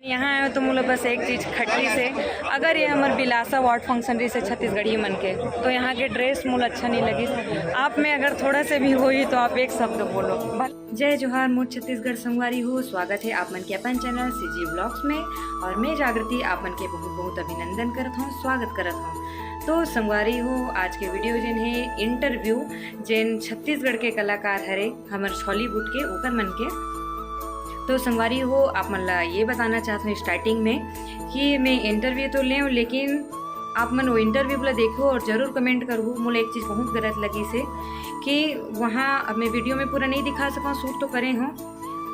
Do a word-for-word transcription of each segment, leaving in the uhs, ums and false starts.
यहाँ आए हो तो मोला बस एक चीज खटकी से, अगर ये हमर बिलासा वार्ड फंक्शन रहिसे छत्तीसगढ़ी मन के, तो यहाँ के ड्रेस मोला अच्छा नहीं लगिस। आप में अगर थोड़ा से भी होही तो आप एक शब्द बोलो। भल-, जय जोहार मोर छत्तीसगढ़ संगवारी हो, स्वागत है आप मन के अपन चैनल सीजी व्लॉग्स में। और मैं जागृति आप मन के बहुत बहुत अभिनंदन करत हूँ, स्वागत करत हूँ। तो संगवारी हो, आज के वीडियो जेन है इंटरव्यू, जेन छत्तीसगढ़ के कलाकार हरे हमर छॉलीवुड के, ओकर मन के। तो संगवारी हो, आप मन ला ये बताना चाहत हूँ स्टार्टिंग में कि मैं इंटरव्यू तो लेव, लेकिन आप मन वो इंटरव्यू ला देखो और जरूर कमेंट करहू। मोला एक चीज बहुत गलत लगिसे कि वहाँ, अब मैं वीडियो में पूरा नहीं दिखा सकूँ, शूट तो करे हूँ।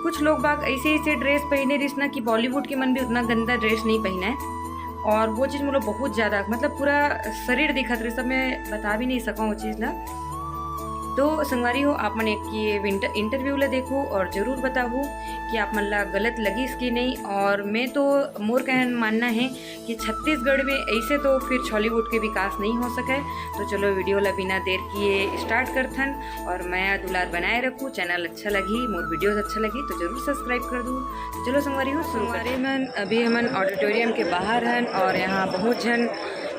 कुछ लोग बाग ऐसे ऐसे ड्रेस पहने रहिस ना कि बॉलीवुड के मन भी उतना गंदा ड्रेस नहीं पहने। और वो चीज मोला बहुत ज्यादा, मतलब, पूरा शरीर दिखत रहिस, सब मैं बता भी नहीं सकूँ वो चीज ला। तो संगवारी हो, आप मन एक ये इंटरव्यू ला देखो और जरूर बताओ कि आप मन ला गलत लगिस कि नहीं। और मैं तो, मोर कहन मानना है कि छत्तीसगढ़ में ऐसे तो फिर छॉलीवुड के विकास नहीं हो सके। तो चलो, वीडियो ला बिना देर किए स्टार्ट करथन और मया दुलार बनाए रखू। चैनल अच्छा लगी, मोर वीडियोस अच्छा लगी तो जरूर सब्सक्राइब कर दू। चलो संगवारी हो, शुरू करथन। संगवारी मन, अभी हमन ऑडिटोरियम के बाहर हन और यहाँ बहुत झन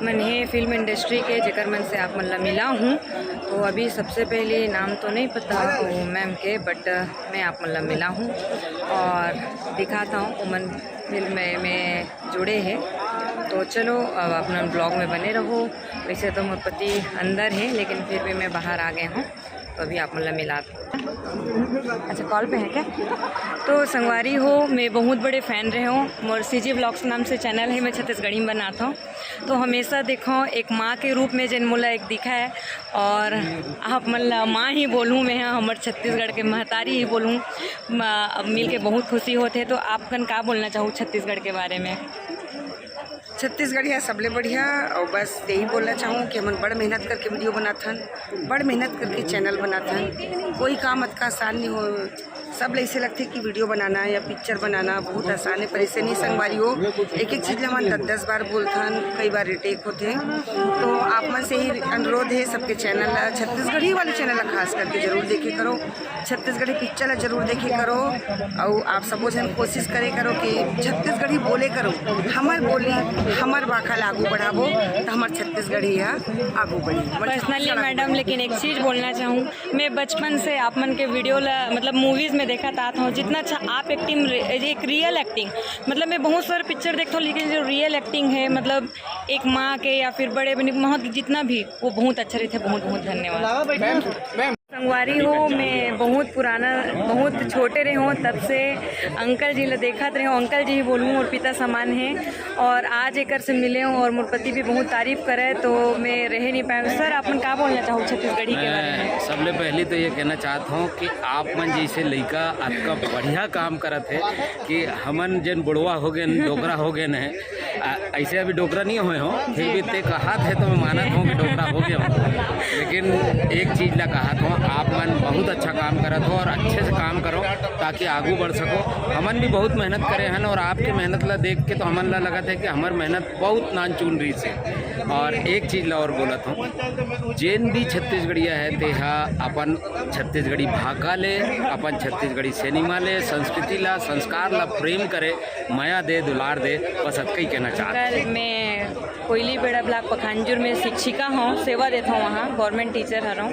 मन हे फिल्म इंडस्ट्री के, जेकर मन से आप मन ला मिला हूँ। तो अभी सबसे पहले नाम तो नहीं पता वो मैम के, बट मैं आप मन ला मिला हूँ और दिखाता हूँ, वो मन फिल्म में, में जुड़े हैं। तो चलो, अब अपना ब्लॉग में बने रहो। वैसे तो मोर पति अंदर है, लेकिन फिर भी मैं बाहर आ गए हूँ, तो अभी आप मन ला मिला। अच्छा, कॉल पे है क्या? तो संगवारी हो, मैं बहुत बड़े फैन रहे हूँ। मोर सीजी व्लॉग्स नाम से चैनल है, मैं छत्तीसगढ़ी में बनाता हूँ। तो हमेशा देखो, एक माँ के रूप में जेन मोला एक दिखा है, और आप मन ला माँ ही बोलूँ मैं, हाँ, हमर छत्तीसगढ़ के महतारी ही बोलूँ। म-, अब मिल के बहुत खुशी होत है। तो आप कन का बोलना चाहू छत्तीसगढ़ के बारे में? छत्तीसगढ़िया सबले बढ़िया। और बस यही बोलना चाहूँ कि हमन बड़ मेहनत करके वीडियो बनाथन, बड़ मेहनत करके चैनल बनाथन। कोई काम अतका आसान नहीं हो। सब ऐसे लगथे कि वीडियो बनाना या पिक्चर बनाना बहुत आसान है, पर ऐसे नहीं संगवारी हो। एक एक चीज ला हमन दस दस बार बोलथन, कई बार रिटेक होथे। तो आप मन से ही अनुरोध है, सबके चैनल ला, छत्तीसगढ़ी वाले चैनल ला खास करके जरूर देखे करो, छत्तीसगढ़ी पिक्चर ला जरूर देखे करो। और आप सबो झन कोशिश करे करो कि छत्तीसगढ़ी बोले करो, हमर बोली, हमर भाखा ला आगू बढ़ाबो, तो हमर छत्तीसगढ़ी हा आगू बढ़ी। पर्सनली मैडम, लेकिन एक चीज बोलना चाहूँ, मैं बचपन से आप मन के वीडियो ला, मतलब, मूवीज में देखत आत हूँ, जितना अच्छा आप एक्टिंग, एक रियल एक्टिंग, मतलब, मैं बहुत सारे पिक्चर देखता हूँ, लेकिन जो रियल एक्टिंग है, मतलब, एक माँ के या फिर बड़े बने महत्व जितना भी, वो बहुत अच्छा रहता है। बहुत बहुत धन्यवाद। संगवारी हो, मैं बहुत पुराना, बहुत छोटे रहे हूँ, तब से अंकल जी ला देखत रहे हूँ। अंकल जी ही बोलूँ, मोर पिता समान है। और आज एकर से मिले हूँ और मोर पति भी बहुत तारीफ करे, तो मैं रह नहीं पाए। सर, आप मन का बोलना चाहू छत्तीसगढ़ी के बारे में? मैं सबले पहली तो ये कहना चाहता हूँ कि आप मन जैसे लइका अतका बढ़िया काम करत है कि हमन जेन बुढ़वा हो गए, डोकरा हो गए हैं, आ, ऐसे अभी डोकरा नहीं हुए हो, फिर भी ते कहात है तो मैं मानत हूँ कि डोकरा हो गया हूँ। लेकिन एक चीज ला कहात हूँ, आप मन बहुत अच्छा काम करत हो और अच्छे से काम करो, ताकि आगू बढ़ सको। हमन भी बहुत मेहनत करे हन और आपके मेहनत ला देख के तो हमन ला लगत है कि हमर मेहनत बहुत नानचुन रही से। और एक चीज ला और बोलत हूँ, जेन भी छत्तीसगढ़िया है, तेहा अपन छत्तीसगढ़ी भाखा ले, अपन छत्तीसगढ़ी सिनेमा ले, संस्कृति ला, संस्कार ला प्रेम करे, मया दे, दुलार दे, बस अतका ही कहना चाहत हूँ। सर, मैं कोयलीबेड़ा ब्लॉक पखांजूर में शिक्षिका हूँ, सेवा देता हूँ, वहाँ गवर्नमेंट टीचर हरौं।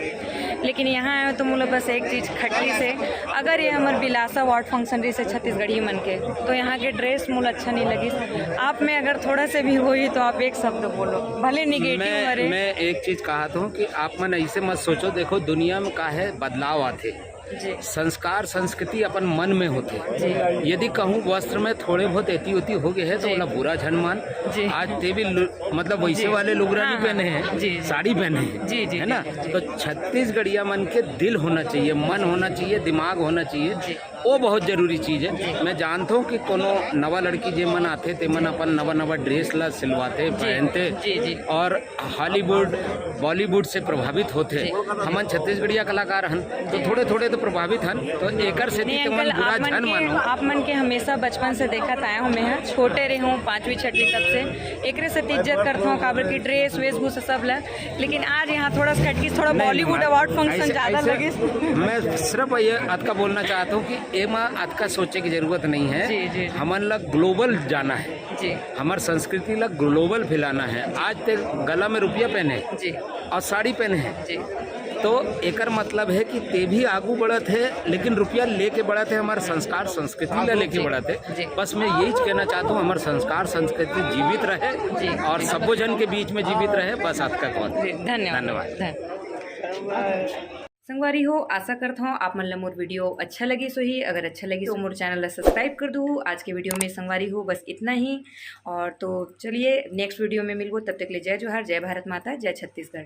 लेकिन यहाँ आए हो तो मोला बस एक चीज खटकी से, अगर ये हमर बिलासा वार्ड फंक्शन रहिसे छत्तीसगढ़ी मन के, तो यहाँ के ड्रेस मोला अच्छा नहीं लगिस। आप में अगर थोड़ा से भी होही तो आप एक शब्द बोलो, भले निगेटिव मैं, हरे। मैं एक चीज कहत हूँ कि आप मन ऐसे मत सोचो। देखो, दुनिया में का है, बदलाव आथे। जी। संस्कार संस्कृति अपन मन में होथे। जी। यदि कहूँ वस्त्र में थोड़े बहुत एती ओती हो गए है तो जी। ओला बुरा झन मान। जी। आज ते भी लु-, मतलब वैसे जी। वाले लुगरा हाँ, नहीं पहने हैं, जी, जी। साड़ी पहने हैं, जी, जी, है ना? जी, जी। तो छत्तीसगढ़िया मन के दिल होना चाहिए, मन होना चाहिए, दिमाग होना चाहिए, जी। वो बहुत जरूरी चीज है। मैं जानता हूँ कि कोनो नवा लड़की जे मन आथे, ते मन अपन नवा नवा ड्रेस ला सिलवाथे, जी, पहनथे जी, जी। और हॉलीवुड, बॉलीवुड से प्रभावित होथे। जी। हमन छत्तीसगढ़िया कलाकार हन, तो थोड़े थोड़े तो प्रभावित हन, तो एकर सेती नहीं, ते मन अंकल, बुरा आप मन झन के, मानो। आप मन के हमेशा बचपन से देखत आया हूँ मैं, छोटे रहे हूँ, पाँचवीं छठवीं तक से, एकरे सेती इज्जत करत हूँ, काबर की ड्रेस, वेशभूषा सब ला। लेकिन आज यहाँ थोड़ा सा खटकी, थोड़ा नहीं, बॉलीवुड मैं अवार्ड फंक्शन ऐसे, ज्यादा ऐसे लगे। मैं सिर्फ ये अतका बोलना चाहता हूँ कि एमा अतका सोचे की जरूरत नहीं है। जी, जी, जी। हमन ला ग्लोबल जाना है, जी। हमर संस्कृति ला ग्लोबल फैलाना है। आज ते गला में रुपया पहने जी। और साड़ी पहने हैं, जी। तो एकर मतलब है कि ते भी आगू बढ़त है, लेकिन रुपया लेके बढ़त है, हमर संस्कार संस्कृति ला लेके जी। बढ़त है। जी। बस मैं यही कहना चाहता हूँ, हमर संस्कार संस्कृति जीवित रहे जी। और सबो जन के बीच में जीवित रहे। बस अतका कहूँ। जी, धन्यवाद। धन्यवाद। धन्यवाद। संगवारी हो, आशा करत हूँ आप मन ला मोर वीडियो अच्छा लगिस होही। अगर अच्छा लगिस तो मोर चैनल ला सब्सक्राइब कर दू। आज के वीडियो में संगवारी हो बस इतना ही, और तो चलिए नेक्स्ट वीडियो में मिलबो। तब तक ले जय जोहार, जय भारत माता, जय छत्तीसगढ़।